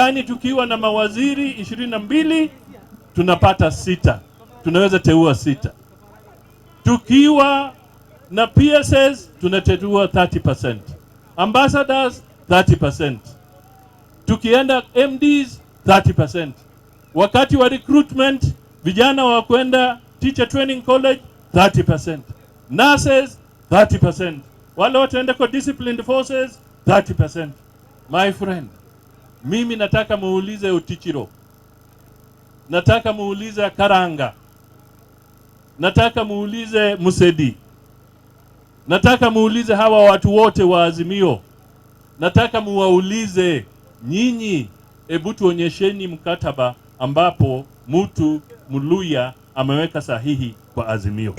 Yaani tukiwa na mawaziri 22 tunapata sita, tunaweza teua sita. Tukiwa na PSs tunateua 30%, ambassadors 30%, tukienda MDs 30%. Wakati wa recruitment vijana wa kwenda teacher training college 30%, nurses 30%, wale wataenda kwa disciplined forces 30%. My friend, mimi nataka muulize Otichilo, nataka muulize Karanga, nataka muulize Musedi, nataka muulize hawa watu wote wa Azimio, nataka muwaulize nyinyi, hebu tuonyesheni mkataba ambapo mtu Mluhya ameweka sahihi kwa Azimio.